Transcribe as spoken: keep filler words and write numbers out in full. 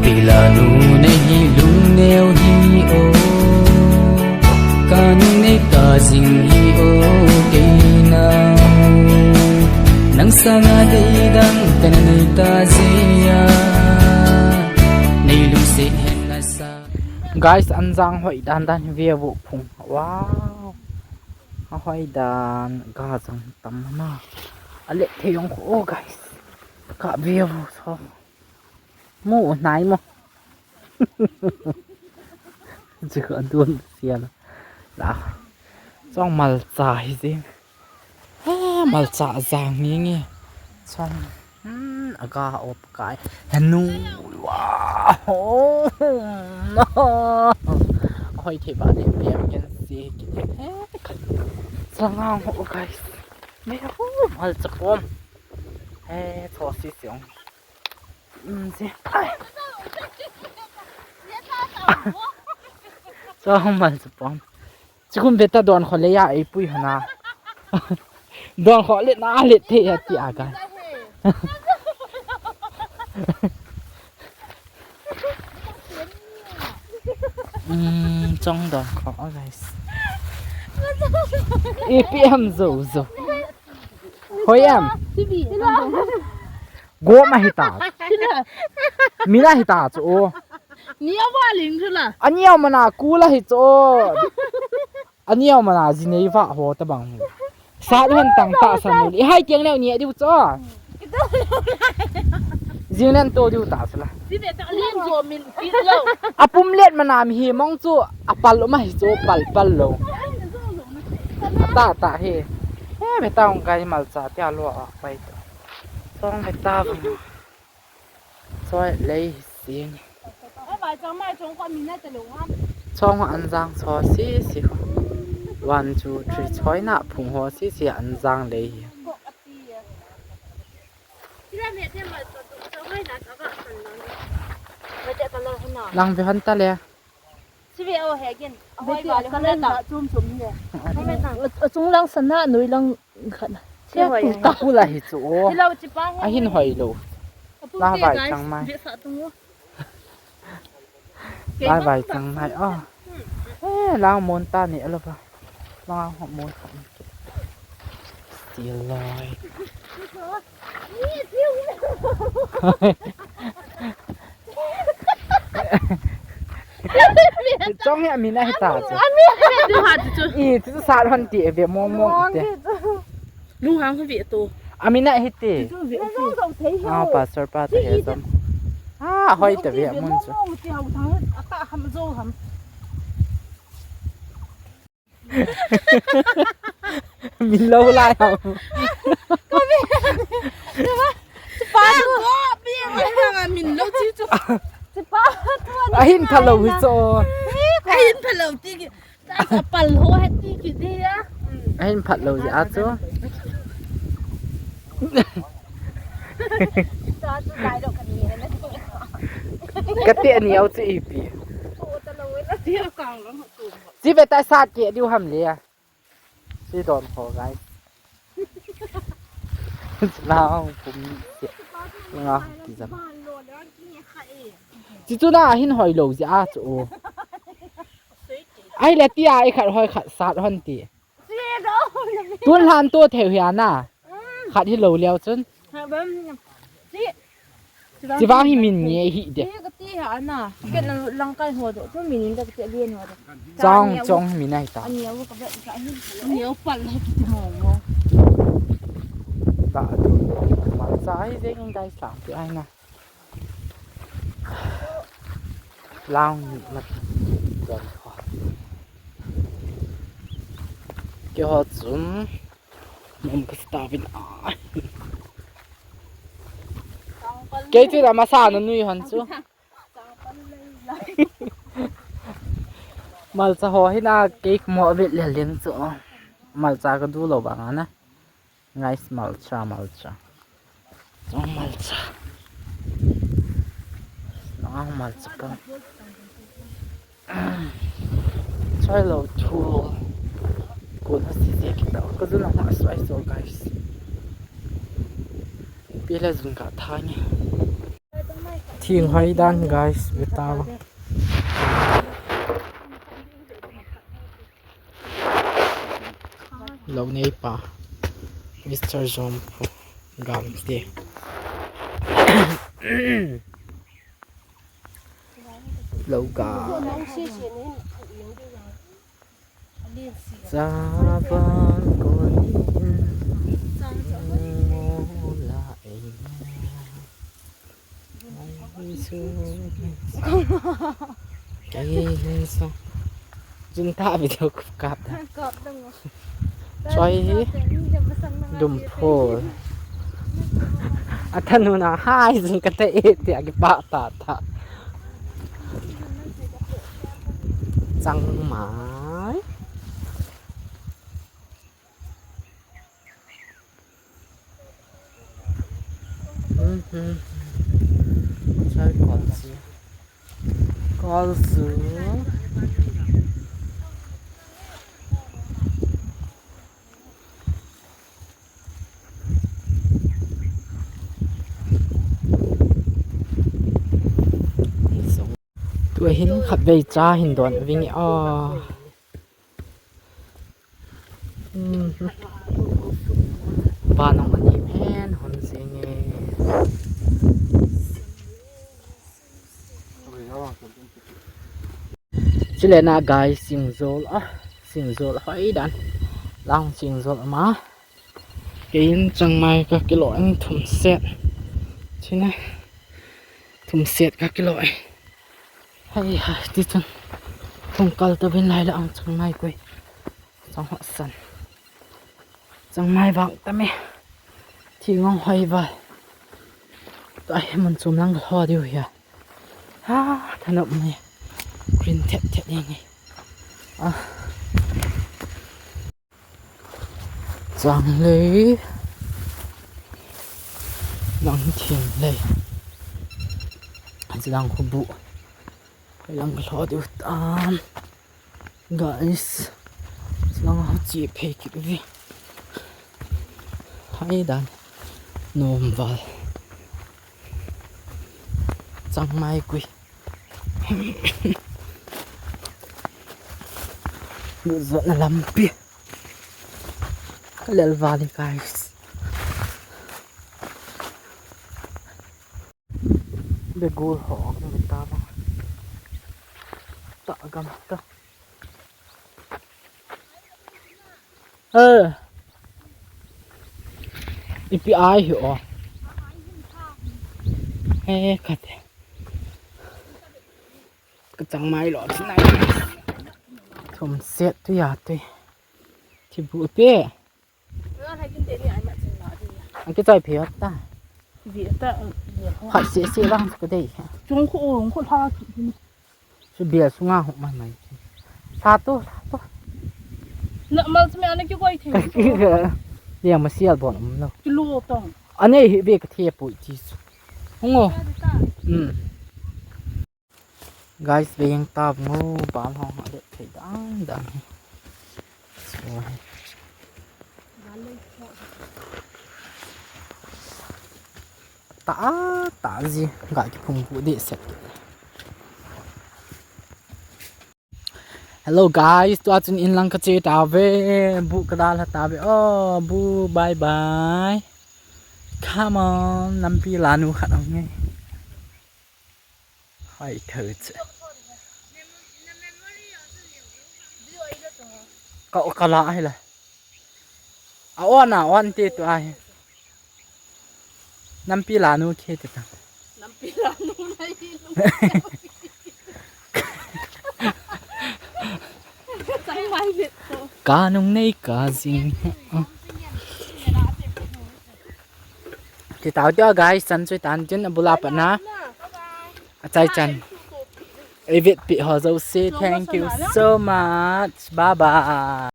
Pila nu nei hi lungneo hi o, ka nung nei ta jing hi o, kei nau. Nang sanga dei dang ka na nei ta jia, nei lungset hen na sa. Guys, anjang hoi dan dan hi ve vo phung. Wow. Ahoi dan ga jang tam na. A let thei jong kho, guys. Ka ve vo so. Mu nai mo. Chu adon sia la. La. Chong malcha hi jing. Ha, malcha jang nge nge. Chong. Hmm, aga op kai. Henu. Wow. Hoi thei ba le piam ken si ki. He, kan. Sangang ho, guys. Me ho, malcha pom. He, cho si siong. Hmm, si. Ai. Cho malcha pom. Chikum beta don kho le ya ei pui hana. Don kho le na le te ya ti a kai. Hmm, chong don kho, guys. Ipi em zo zo. Hoi em. Go ma hita. Mina hita chu. Ni awa ling chu la. Ani mana kula hi chu. Ani mana jinei va ho ta bang. Sat hon tang ta san u. I hai tiang neu ni diu cho. Jing len to diu ta sala. Ti ve ta len zo min pi lo. A pum let mana mi hi mong chu a pal ma hi chu pal pal lo. Ta ta hi. He me ta ong kai malcha ti a lo a pai to. Song me ta bang. Choi lei sing. Chong anjang cho si si. One, two, three, choi na phung ho si si anjang lei hi. Lang ve han ta le. Sive o he again. Ahoi vale hon ta. Chum chum ni. Achung lang sana noi lang khat. Sive o he. Ka pula hi chu o. Hello, chipa he. Ahin hoi lo. Apu la te vai guys, chang mai. Ve sa tung o. Bye bye, chang mai. Oh. Eh, lang mon ta ni alo ba. Lang ho mon khat. Still loi. Chong hi amin ahi ta chu. Amin ahi tu ha chu. I chu sat hon ti ve mong mong te. Lunghang hi ve tu. Amin ahi ti. Ah, pastor pa ta he jom. Ah, hoi ta ve mun chu. Min lo lai ham. Min lo chi chu. Ahin pha lo hi chu. Ahin pha lo ti. Sa pal ho he ti ki ti a. Ahin phat lo ji a chu. Ka te ni au chu ipi. Ti ve ta sat ke diu ham le. Si don kho, guys. Lao pum se. Nga ti jam. Chi chu na hin hoi lo ji a chu. Ai le tia i khat hoi khat sat hon ti. Tun hlan to theu hi ana. Khat hi lo leo chun. Chivang hi min nge hi de. Chong chong hi min ai ta. Ta tu. Malcha hi jeng guys, sang ti ai na. Lang ni mat don kho. Keiho chun mun ka sta vin a. Kei chu la masa na nui hon chu. Malcha ho hi na kei mo vet le leng chu. Malcha ka du lo bang ana. Guys, malcha, malcha. Chong malcha. Chong malcha pa. Choi lo thu. Ko na si se kita. Ko du na ma so ai so, guys. Pila jun ka tha ni. Thing hoi dan, guys, ve tau. Lou nei pa, Mister Zom Gamte. Lou ga. Chavan ko ni in mo la ei. Ai su. Kei hin sa. Jun ta video kap ta. Kap dang. Choi hi. Dum pho. Athanu na hai jun kate e te agi pa ta ta. Chang mai. Mhm. Sai kol si. Kol su. Tua hin khatvei cha hin don ving e. Hmm. Vanong ani phen hon sing e. Chule na guys, singjol a, singjol hoi dan. Lang singjol ma. Kei in changmai ka kilo in thum set. China thum set ka kilo e. Hai hai, ti chun. Thum kal ta bin lai la ang changmai koi. Chang ho san. Changmai vang ta me. Thi ngong hoi va. Ta he mun chum lang ho diu hia. Ha, thanop me. Green thet thet yang e. Ah. Chang lei. Lang thim lei. Chilang khu bu. Lang lho diu tam. Guys. Chilang ho chi phei kit uve. Hai dan. Nom val. Changmai kui. Lut jotna lampi. Ka lel val e, guys. Begul ho, ta ba. Ta gam ta. Eh. Ipi ai hi o. Eh, kate. Ka changmai lo, chinai. Thum set tu ya tu. Thi bu pe. Ang kichai phe ta. Phat se se lang ka dei. Chung khu, ong khu la. Su bia sunga ho mai mai. Sa tu, sa tu. Na mal me ana ki koi the. Dia ma sial bon um lo. Kilo tong. Ane hi be ka the pui ti su. Hung o. Hmm. Guys, veng ta ngo bal hong ha le thei dang dang. So, ta ta ji ga ki phung bu de set. Hello guys, tua chun in lang ka che ta ve, bu ka dal ha ta ve. Oh, bu, bye bye. Come on, nampi lanu khat ang nge. Hai thau che. Ka, ka la ai la. A on a on te tu ai. Nampi lanu khe te ta. Nampi lanu na hi lu. Chang mai le to. Ka nung nei ka jing. Ti tau tia guys, chan chui tan tin abula pa na. A chai chan. Ei vet pi ho jo se, thank you so much. Bye bye.